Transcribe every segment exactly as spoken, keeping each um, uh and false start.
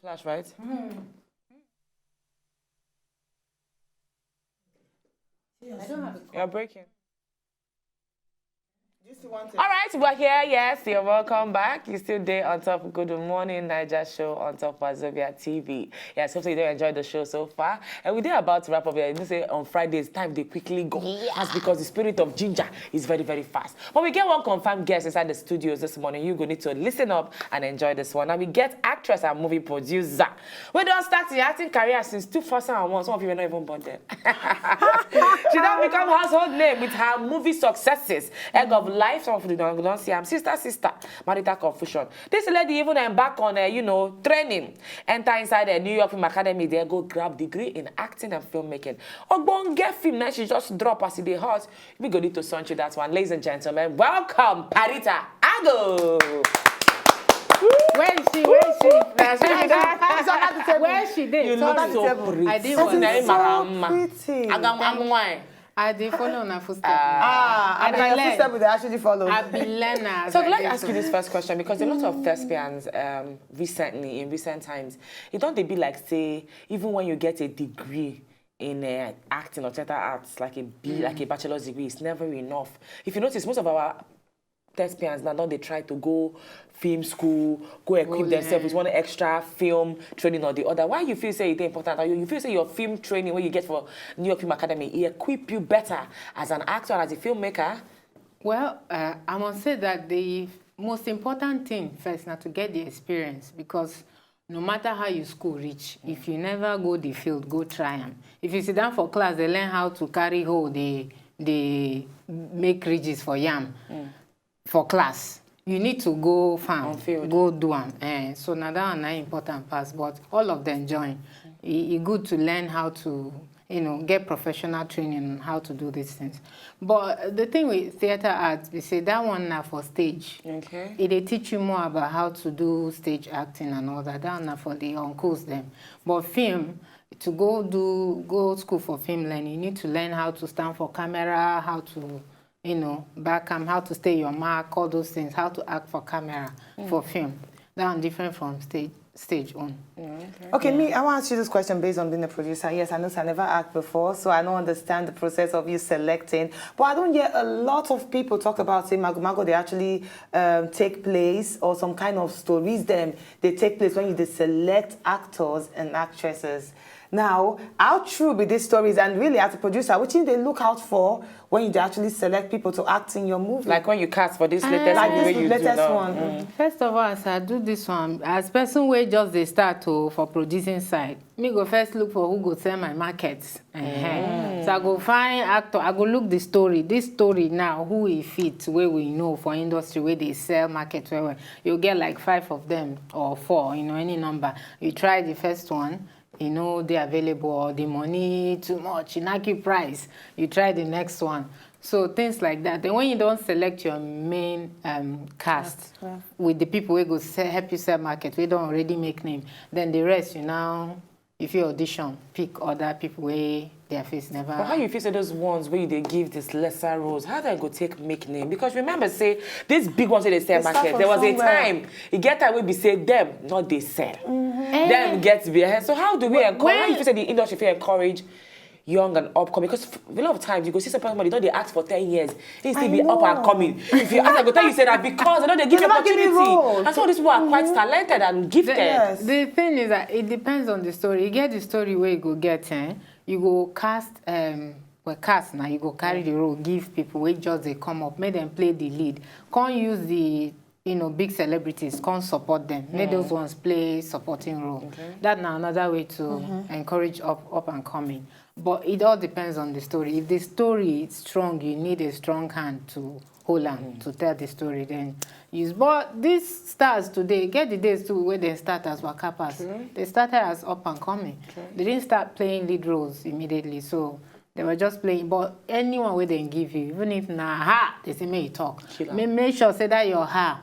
Flash, right? I don't have a You're breaking. Do you still want it? All right, we're here. Yes, you're welcome back. You still there on top of Good Morning Naija show on top of Wazobia T V. Yes, hopefully you don't enjoy the show so far. And we did about to wrap up here. You know, say on Fridays, time they quickly go. That's because the spirit of ginger is very, very fast. But we get one confirmed guest inside the studios this morning. You go need to listen up and enjoy this one. And we get actress and movie producer. We don't start the acting career since two thousand and one. Some of you were not even born then. She don't become household name with her movie successes. Egg of Life, some of you don't, don't see. I'm Sister Sister, Marital Confusion. This lady even embark on a, you know, training. Enter inside the New York Film Academy. There go grab degree in acting and filmmaking. Ogbonge film, now she just drop as e dey hot. We go need to sunch you that one. Ladies and gentlemen, welcome, Parita Ago. Where is she? Where is she? That's what she got. It's under the table. Where is she? Dey? You look Sorry. so Table. pretty. I did That one. is Name so Marama. Pretty. Agam amwai. I dey follow una footstep. Ah, I and dey your learn. Footstep will actually follow. I be learner. So let me ask you this first question, because a lot of thespians um, recently, in recent times, it don't they be like say, even when you get a degree in uh, acting or theater arts, like a B, like a bachelor's degree, it's never enough. If you notice, most of our thespians now don't they try to go film school, go equip Go themselves with learn. One extra film training or the other. Why you feel say it's important? Or you, you feel say your film training, when you get for New York Film Academy, it equip you better as an actor and as a filmmaker? Well, uh, I must say that the most important thing first na to get the experience, because no matter how you school reach, if you never go the field, go try am. If you sit down for class, they learn how to carry hoe, they they make ridges for yam for class. You need to go farm, On field. Go do am. Eh, so na that one na important pass. But all of them join. E, e good to learn how to, you know, get professional training on how to do these things. But the thing with theater arts, we say that one na for stage. Okay. E dey teach you more about how to do stage acting and all that. That one na for the uncles them. But film, to go do go school for film learning, you need to learn how to stand for camera, how to, you know, back cam, how to stay your mark, all those things, how to act for camera for film. That one different from stage stage own. Okay, me, I want to ask you this question based on being a producer. Yes, I know I never act before, so I don't understand the process of you selecting. But I don't hear a lot of people talk about say Mago Mago. They actually um, take place, or some kind of stories them they take place when you they select actors and actresses. Now, how true be these stories? And really, as a producer, what do they look out for when you dey actually select people to act in your movie? Like when you cast for this latest Like movie this you latest do now. One. Mm. First of all, as I do this one, as person wey just dey start o for producing side, me go first look for who go sell my market. Ehen. So I go find actor, I go look the story. This story now, who e fit, wey we know for industry, wey dey sell market well well. You get like five of them or four, you know, any number. You try the first one, e no dey available, or the money too much, e knack you price. You try the next one. So things like that. Then when you don't select your main um, cast with the people wey go sell, help you sell market, wey don't already make name, then the rest you now, if you audition, pick other people wey their face never. But how you feel say those ones where they give this lesser roles, how they go take make name? Because remember, say these big ones wey they sell They start market, from there was a somewhere. Time e get time we be say them not they sell. Them get to be ahead. So how do we encourage? How you feel say the industry fit encourage young and upcoming? Because a lot of times you go see somebody don't they act for ten years, he still I be up and know. Coming. If you ask, I go tell you say that because they don't they give They never give me opportunity. role. And some of these people are quite talented and gifted. Yes. The thing is that it depends on the story. You get the story where you go get, eh? You go cast, um, well, cast now. You go carry the role, give people wey just they come up, make them play the lead. Can't use the, you know, big celebrities, can't support them. Make those ones play supporting role. That now another way to encourage up up and coming. But it all depends on the story. If the story is strong, you need a strong hand to hold on to tell the story. Then use. But these stars today get the days too where they start as wakapas. They started as up and coming. They didn't start playing lead roles immediately. So they were just playing. But anyone where they give you, even if na ha, they say make you talk. Make, make sure say that your ha,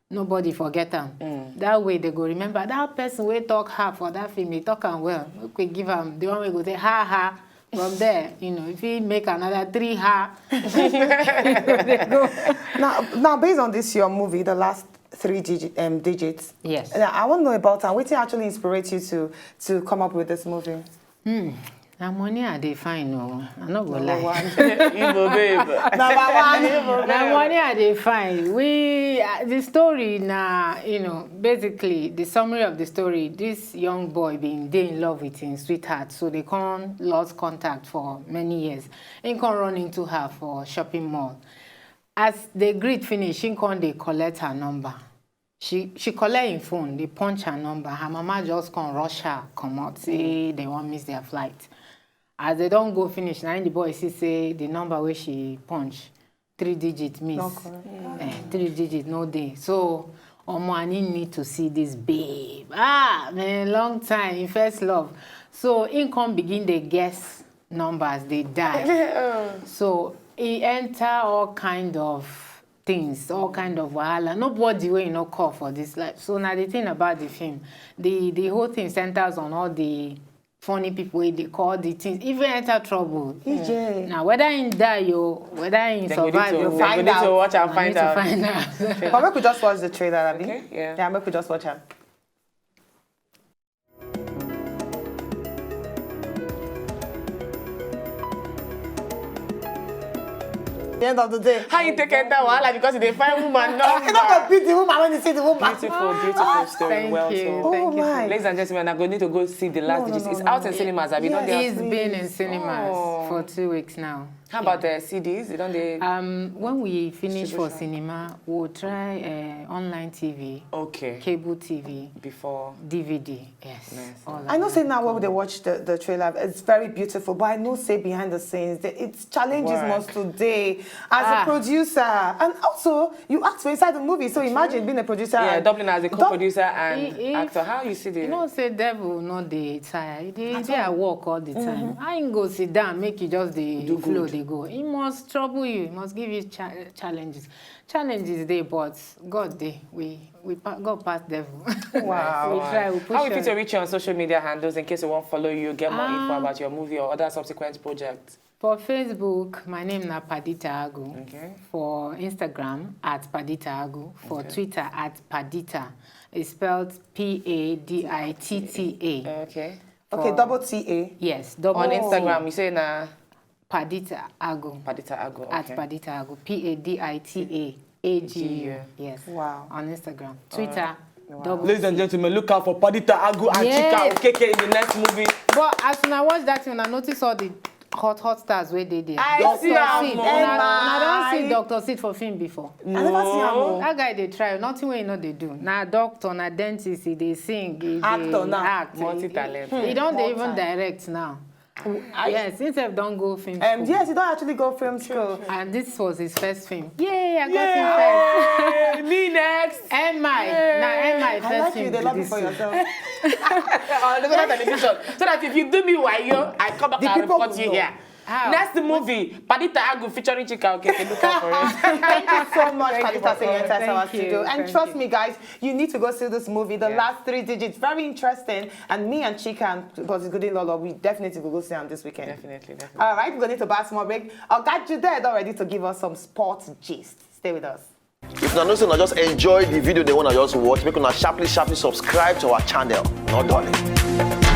nobody forget am. That way they go remember that person wey talk ha for that film. He talk am well. Make we give am the one wey go say ha ha. From there, you know, if he make another three ha, Now, now, based on this your movie, the last three digit, um, digits. Yes. And I want to know about her. What actually inspired you to to come up with this movie? Hmm. Na money I dey find o. I no go Number lie. one. Igbo babe. Number one. Na money I dey find. We uh, the story na you know basically the summary of the story. This young boy been dey in love with him sweetheart, so they come lost contact for many years. He come run into her for shopping mall. As they greet finish, he come dey collect her number. She she collect him phone, dey punch her number. Her mama just come rush her comot, say they wan miss their flight. As they don go finish, na im the boy see say the number wey she punch, three digit miss. No correct. Eh, three digit no dey. So omo, I need need to see this babe. Ah man, long time, im first love. So im come begin dey guess numbers, dey die. So e enter all kind of things, all kind of wahala. Nobody wey you no call for this life. So na the thing about the film, the the whole thing centers on all the funny people wey dey call the things. If you enter trouble, E J. na whether im die o, whether im Dem go need survive to, o, dem go find need to out. watch and na find need to out. Find out. But make we just watch the trailer, abi? Okay, yeah. Yeah, make we just watch am. The end of the day. How you take enter wahala because you dey find woman You know, number? go beat the woman when you see the woman. Beautiful, beautiful story. Thank Well you, told. Oh thank you. my. Ladies and gentlemen, I'm going to go see the last No, no, digit. no, It's no, out no. in cinemas. Have you done Yes. He's been in cinemas Oh. for two weeks now. How about the C Ds? You don't they? Um, when we finish for Distribution. Cinema, we'll try uh, online T V, Okay. Cable T V, Before. D V D. Yes. Nice. All I know that. say now when they watch the, the trailer, it's very beautiful, but I know say behind the scenes, the, it's challenges Work. must today as Ah. a producer. And also, you act for inside the movie, so imagine being a producer. Yeah, And doubling as a dub- co-producer and If- if- actor. How you see the? You know say devil no dey tire. He dey At dey at all. Work all the time. I ain't go sit down, make you just the Do flow good. dey go. He must trouble you. He must give you cha challenges. Challenges dey, but God dey. We we pa God pass devil. Wow. We try. We push. How we fit on. to reach you on social media handles in case we want follow you, get more info Um, about your movie or other subsequent projects? For Facebook, my name na Padita Agu. Okay. For Instagram, at Padita Agu. For Okay. Twitter, at Padita. It's spelled P A D I T T A. Okay. Okay, For- double T A. Yes, double On T. Instagram, you say na Padita Agu. Padita Agu. Okay. At Padita Agu. P A D I T A A G U. G U. Yes. Wow. On Instagram. Twitter. Double Ladies and T. Gentlemen, look out for Padita Agu and Yes. Chika Okeke in the next movie. But as una watch that thing, una notice all the hot hot stars wey dey there. I Doctor see am Sid. o. Una, una don Emma. See Doctor Sid for film before. I never see am o. That guy dey try. Nothing wey he no dey do. Na doctor, na dentist, he dey sing, he Actor dey now. Act. Multi-talent. He, he don dey even Multi. Direct now. Yes, himself don go film Um, school. Yes, he don actually go film school. And this was his first film. Yay, I got him first. Yay! Me next. M I. Na M I I first like film. You. They Be love you this for film. Yourself. Uh, look at television. So that if you do me wayo, I come back The and people report will you know. Here. How? Next movie, Padita Agu featuring Chika Okeke. Look out for it. Thank you so much, Padita, for your time our Thank you, studio. And thank trust you. Me, guys, you need to go see this movie, The Yeah. Last Three Digits. Very interesting. And me and Chika and Boss Goody Lolo, we definitely will go see him this weekend. Definitely, definitely. All right, we're going to need to buy a small break. Oga Jude is already to give us some sports gist. Stay with us. If una know say una just enjoy the video, they wanna just watch, make una sharply, sharply subscribe to our channel. No darling.